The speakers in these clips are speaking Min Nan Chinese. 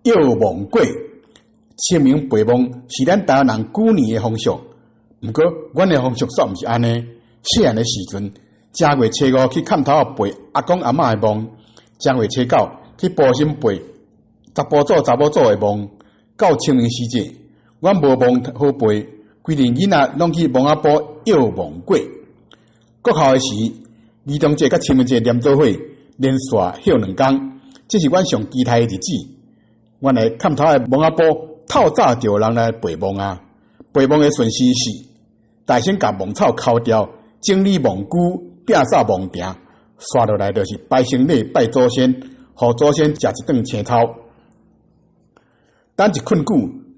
藥墓粿。清明陪墓是咱台灣人舊年的風俗，毋過阮的風俗煞毋是按呢。細漢的時陣，正月初五去崁頭仔陪阿公阿嬤的墓，正月初九去埔心陪查埔祖查某祖的墓。到清明時節，阮無墓好陪，規陣囡仔攏去墓仔埔藥墓粿。國校的時，兒童節佮清明節連做伙，連續歇2工，這是阮上期待的日子。原來崁頭的墓仔埔透早就有人來陪墓啊！陪墓的順序是：大先共墓草抠掉，整理墓龜，摒掃墓埕，紲落來就是拜牲禮，拜祖先，予祖先食一頓青草。等一困久，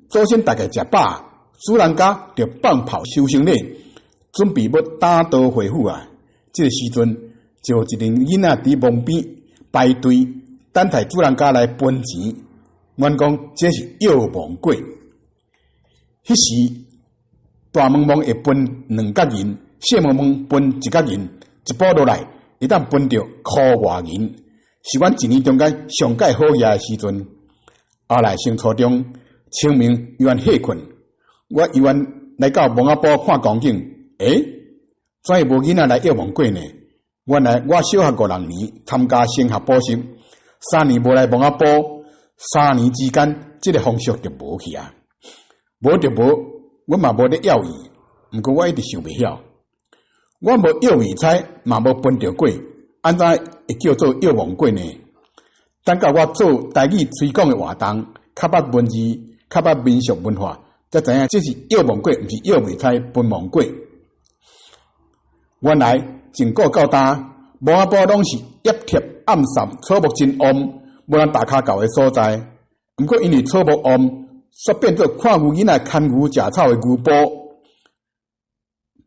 祖先大概食飽，主人家就放炮收牲禮，準備欲打道回府啊！這个時陣，就有一陣囡仔佇墓邊排隊等待主人家來分錢。阮講這是藥墓粿。彼時大毛墓會分2角銀，細毛墓分1角銀，一補落來會當分著箍外銀，是阮一年中間上蓋好額的時陣。後來升初中，清明猶原歇睏，我猶原來到墓仔埔看光景，欸，怎會無囡仔來藥墓粿呢？原來我小學五六年參加升學補習，3年無來墓仔埔，3年之間，這个風俗就無去啊！無就無，阮嘛無咧猶豫。毋過我一直想袂曉，我無藥味菜，嘛無分著粿，按怎會叫做藥墓粿呢？等到我做台語推廣的活動，較捌文字，較捌民俗文化，才知影這是藥墓粿，毋是藥味菜分墓粿。原來從古到今，墓仔埔攏是葉貼暗散，草木真旺，無人踏跤到的所在。毋過因為草木旺，煞變做看牛囡仔牽牛食草的牛埔。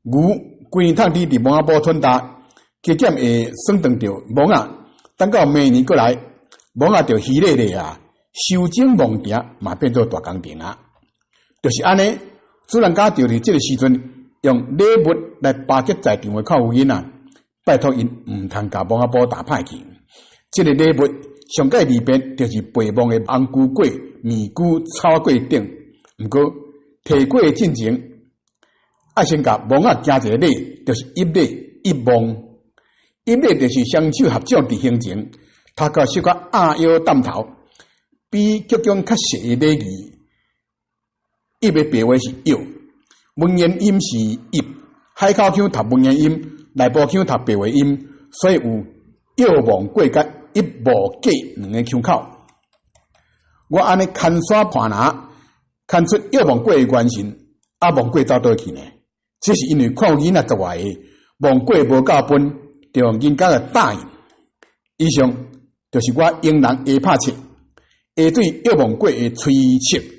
牛規年通佇佇墓仔埔吞呾，加減會耍斷著墓仔。等到明年閣來，墓仔就稀咧咧啊，修整墓埕嘛變做大工程啊。就是按呢，主人家就佇這个時陣用禮物來巴結在場的看牛囡仔，拜託𪜶毋通共墓仔埔踏歹去。這个禮物上蓋利便就是陪墓的紅龜粿、麵龜、草粿等。毋過提粿的進前，愛先共墓仔行一个禮，就是揖禮、揖墓。揖禮就是雙手合掌佇胸前，頭殼小可壓腰澹頭，比鞠躬較細的禮儀。揖的白話是藥，文言音是揖，海口腔讀文言音，內部腔讀白話音，所以有藥墓粿佮揖墓粿兩个腔口。我按呢牽山盤拿，牽出藥墓粿的原型，啊墓粿走佗去呢？這是因為看有囡仔十外個，墓粿無夠分，就用人家來答應。以上就是我英人下拍冊，下對藥墓粿的推測。